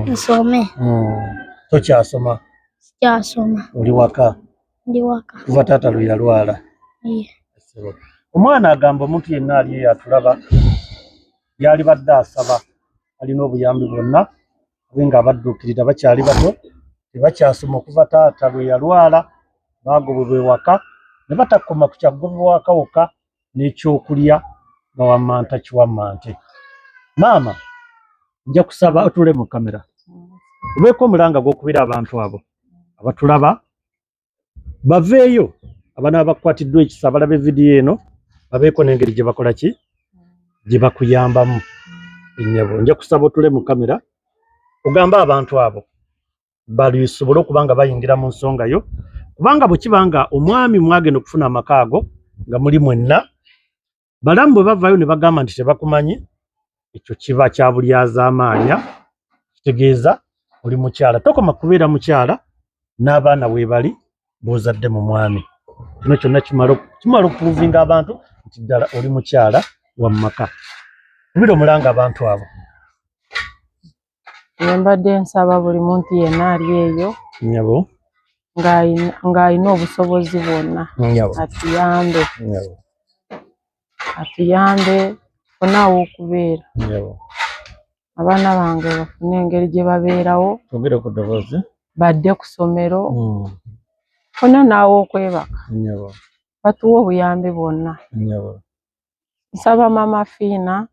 nsome. Tokyasoma? Sikyasoma. Oli waka? Ndi waka. Kuva taata lwe yalwala? Ye. Essebo. Omwana agamba omuntu yenna ali eyo atulaba yalibadde asaba alina obuyambi bwonna abe nga abadduukirira, bakyali bato, tebakyasoma okuva taata lwe yalwala, baagobebwa ewaka ne batakoma ku kyagobebwa waka wokka, n'ekyokulya bawammanta kiwammante. Maama, nja kusaba otuule mu kamera obeeko omulanga gw'okubira abantu abo abatulaba baveeyo, abanaaba bakwatiddwa ekisa abalabe vidiyo eno babeeko n'engeri gye bakola ki gye bakuyambamu. Ennyabo, nja kusaba otule mu kamera ogambe abantu abo balisobole okuba nga bayingira mu nsonga yo, kubanga bwe kiba nga omwami mwagenda okufuna amaka ago nga muli mwenna, balamu bwe bavaayo ne bagamba nti tebakumanyi, ekyo kiba kya bulyazaamaanya, kitegeeza oli mukyala. Tokoma kubeera mukyala, n'abaana weebali b'ozadde mu mwami. Kino kyonna kimala okuprovinga abantu nti ddala oli mukyala wa mu maka. Kubira omulanga abantu abo. Nze mbadde nsaba buli muntu yenna ali eyo Nnyabo. ng'alina obusobozi bwonna Nnyabo. atuyambe. Nnyabo. Atuyambe. Tufune aw'okubeera. Abaana bange bafune engeri gye babeerawo. Twogere ku ddoboozi. Badde ku ssomero. Funa n'aw'okwebaka. Batuwe obuyambi bwonna. Nsaba Maama Fiina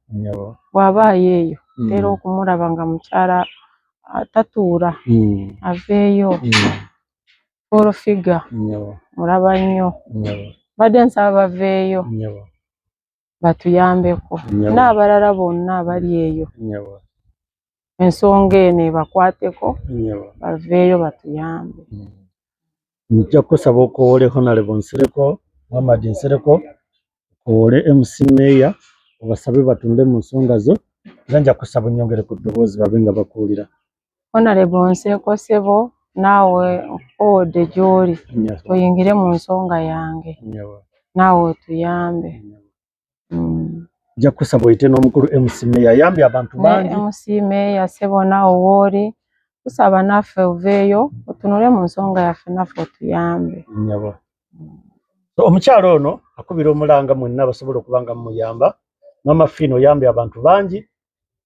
bw'aba ayeeyo ntera okumulaba nga mukyala tatuula aveeyo. Full Figure mulaba nnyo. Mbadde nsaba baveeyo batuyambeko n'abalala bonna abali eyo ensonga eno ebakwateko baveeyo batuyambe. Nja kusaba okowoole Honorable Nsereko, Muhammad Nsereko, okowoole MC Mayor obasabe batunule mu nsonga zo, era nja kusaba onyongere ku ddoboozi babe nga bakuwulira. Honorable Nsereko ssebo naawe nkukoowodde gy'oli oyingire mu nsonga yange naawe otuyambe. Nja kusaba oyite n'omukulu MC Mayor ayambye abantu bangi. MC Mayor ssebo naawe wooli tusaba naffe oveeyo otunule mu nsonga yaffe naffe otuyambe. So, omukyala ono akubira omulanga mwenna abasobola okuba nga mumuyamba. Maama Fiina oyambye abantu bangi.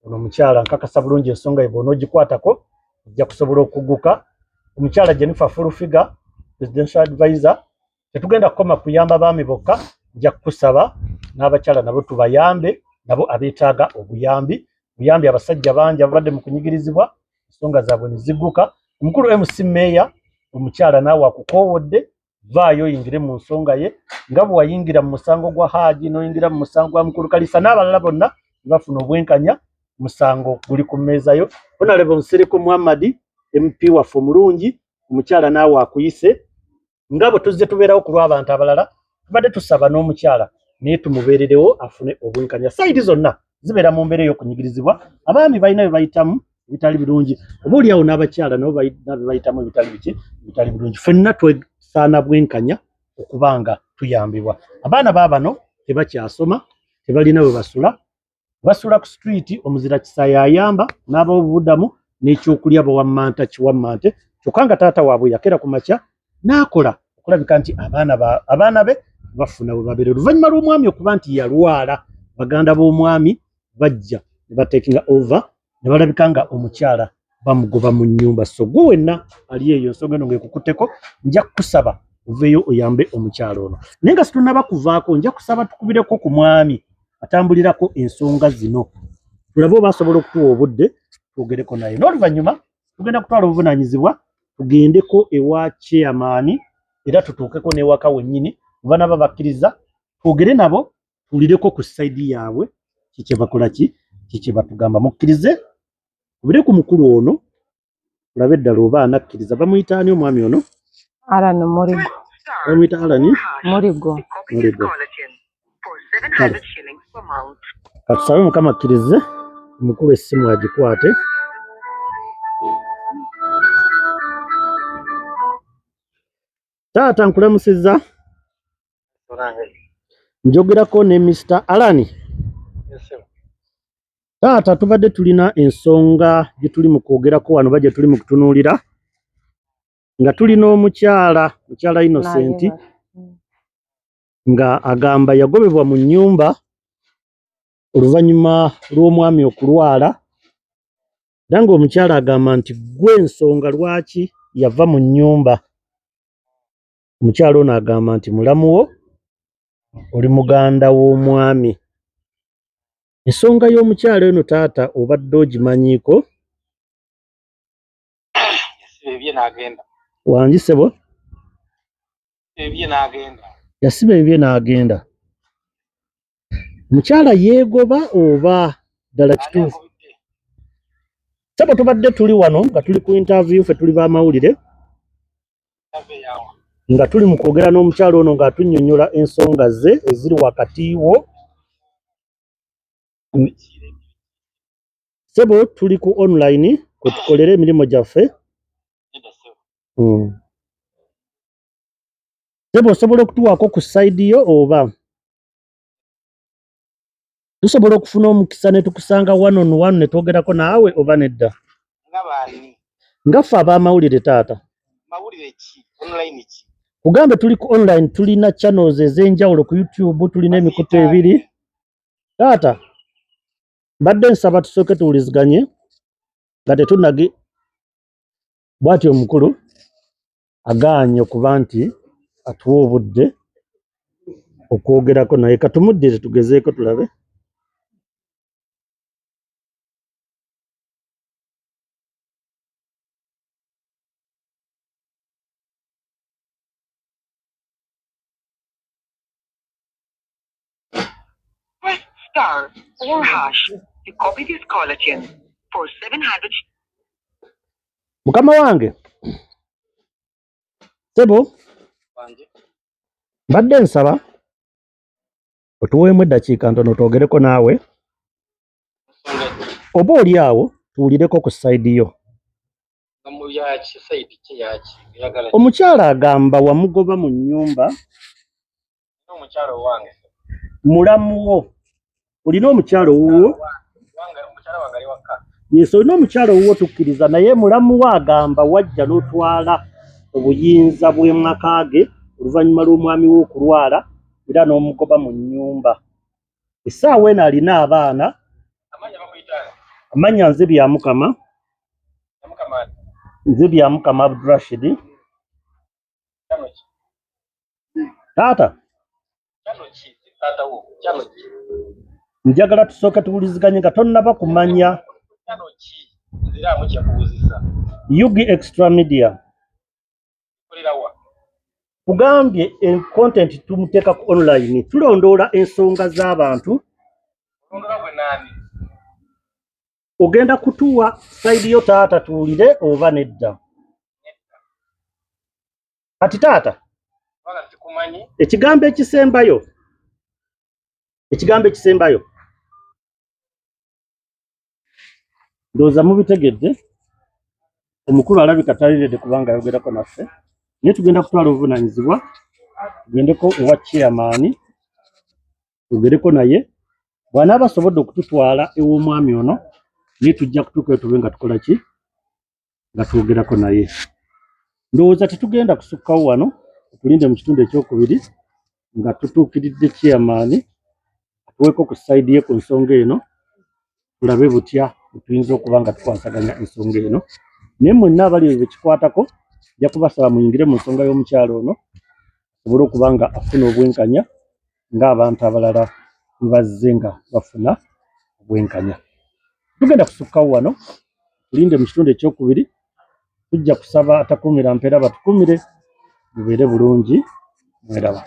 Ono omukyala nkakasa bulungi ensonga ye bw'onoogikwatako ojja kusobola okugguka. Omukyala Jennifer Full Figure, Presidential Advisor, tetugenda kukoma kuyamba baami bokka, nja kukusaba n'abakyala nabo tubayambe, nabo abeetaaga obuyambi. Buyambi abasajja bangi ababadde mu kunyigirizibwa, ensonga zaabwe ne zigguka. Omukulu MC Mayor, omukyala naawe akukoowodde, vaayo oyingire mu nsonga ye nga bwe wayingira mu musango gwa Haaji n'oyingira mu musango gwa Mukulu Kalisa n'abalala bonna ne bafuna obwenkanya. Omusango guli ku mmeeza yo. Honorable Nsereko Muhammad, MP waffe omulungi, omukyala naawe akuyise. Nga bwe tuzze tubeerawo ku lw'abantu abalala, tubadde tusaba n'omukyala naye tumubeererewo afune obwenkanya. Sayidi zonna zibeera mu mbeera ey'okunyigirizibwa, abaami balina bye bayitamu ebitali birungi, oba oliawo n'abakyala nabo balina bye bayitamu ebitali biki, ebitali birungi. Ffenna twesaana bwenkanya okuba nga tuyambibwa. Abaana baabano tebakyasoma, tebalina we basula, basula ku street. Omuzira kisa yayamba n'abawa obubudamu n'ekyokulya bawammanta kiwammante, kyokka nga taata waabwe yakera ku makya n'akola okulabika nti abaana be bafuna we babeera. Oluvannyuma lw'omwami okuba nti yalwala, baganda b'omwami bajja ne batekinga over ne balabika nga omukyala bamugoba mu nnyumba. So gwe wenna ali eyo ensonga eno ng'ekukutteko, nja kukusaba oveeyo oyambe omukyala ono. Naye nga situnnaba kuvaako, nja kusaba tukubireko ku mwami atambulirako ensonga zino, tulabe oba asobola okutuwa obudde twogereko naye. N'oluvannyuma tugenda kutwala obuvunaanyizibwa tugendeko ewa chairman, era tutuukeko n'ewaka wennyini banaba bakkiriza twogere nabo, tuwulireko ku sayidi yaabwe kiki bakola, ki kiki batugamba. Mukkirize kubire ku mukulu ono tulabe eddala oba anakkiriza. Bamuyita ani omwami ono? Alan Muligo. Bamuyita Alan Muligo. Muligo. Kale katusabe Mukama akkirize omukulu essimu agikwate. Taata nkulamusizza. Njogerako ne Mr. Alan. Taata tubadde tulina ensonga gye tuli mu kwogerako wano oba gye tuli mu kutunuulira nga tulina omukyala, mukyala Innocent, nga agamba yagobebwa mu nnyumba oluvannyuma lw'omwami okulwala, era ng'omukyala agamba nti ggwe ensonga lwaki yava mu nnyumba. Omukyala ono agamba nti mulamu wo oli muganda w'omwami. Ensonga y'omukyala eno taata obadde ogimanyiiko? Wangi ssebo? Yasiba ebibye n'agenda. Omukyala yeegoba oba ddala kituufu? Ssebo tubadde tuli wano nga tuli ku interview, ffe tuli b'amawulire nga tuli mu kwogera n'omukyala ono ng'atunnyonnyola ensonga ze eziri wakati wo. Ssebo tuli ku online kwe tukolera emirimu gyaffe. Ssebo osobola okutuwaako ku sayidi yo oba tusobola okufuna omukisa ne tukusanga one on one ne twogerako naawe oba nedda? Nga ffe ab'amawulire taata. Kugambe tuli ku online, tulina channels ez'enjawulo ku YouTube, tulina emikutu ebiri. Taata. Mbadde nsaba tusooke tuwuliziganye nga tetunagi bw'atyo omukulu agaanye okuba nti atuwa obudde okwogerako naye katumuddire tugezeeko tulabe. Press star or hash to copy this caller tune for 700. Mukama wange sebo, mbadde nsaba otuweemu eddakiika ntono twogereko naawe, oba oli awo tuwulireko ku sayidi yo. Omukyala agamba wamugoba mu nnyumba. Mulamu wo olina omukyala owuwo? Yes, olina omukyala owuwo, tukkiriza, naye mulamu wo agamba wajja n'otwala obuyinza bw'emaka ge oluvannyuma lw'omwami we okulwala era n'omugoba mu nnyumba. Essaawa eno alina abaana. Amannya nze Byamukama, nze Byamukama Abdurashid. Taata, njagala tusooke tuwuliziganye nga tonnaba kumanya. UG Extra Media kugambye content tumuteeka ku online, tulondoola ensonga z'abantu. Ogenda kutuwa sayidi yo taata tuwulire oba nedda? Kati taata, ekigambo ekisembayo, ekigambo ekisembayo ndowooza mubitegedde. Omukulu alabika taliredde kubanga ayogerako naffe, naye tugenda kutwala obuvunaanyizibwa tugendeko ewa chairman twogereko naye, bw'anaaba asobodde okututwala ew'omwami ono, naye tujja kutuukayo tube nga tukola ki, nga twogerako naye. Ndowooza tetugenda kusukkawo wano, tulinde mu kitundu ekyokubiri nga tutuukiridde chairman atuweeko ku sayidi ye ku nsonga eno, tulabe butya bwe tuyinza okuba nga tukwasaganya ensonga eno. Naye mwenna abali ebyo bekikwatako, nja kubasaba muyingire mu nsonga y'omukyalo ono asobole okuba nga afuna obwenkanya ng'abantu abalala bwe bazze nga bafuna obwenkanya. Tugenda kusukkawo wano, tulinde mu kitundu ekyokubiri. Tujja kusaba atakuumira mpeera batukuumire, mubeere bulungi, mweraba.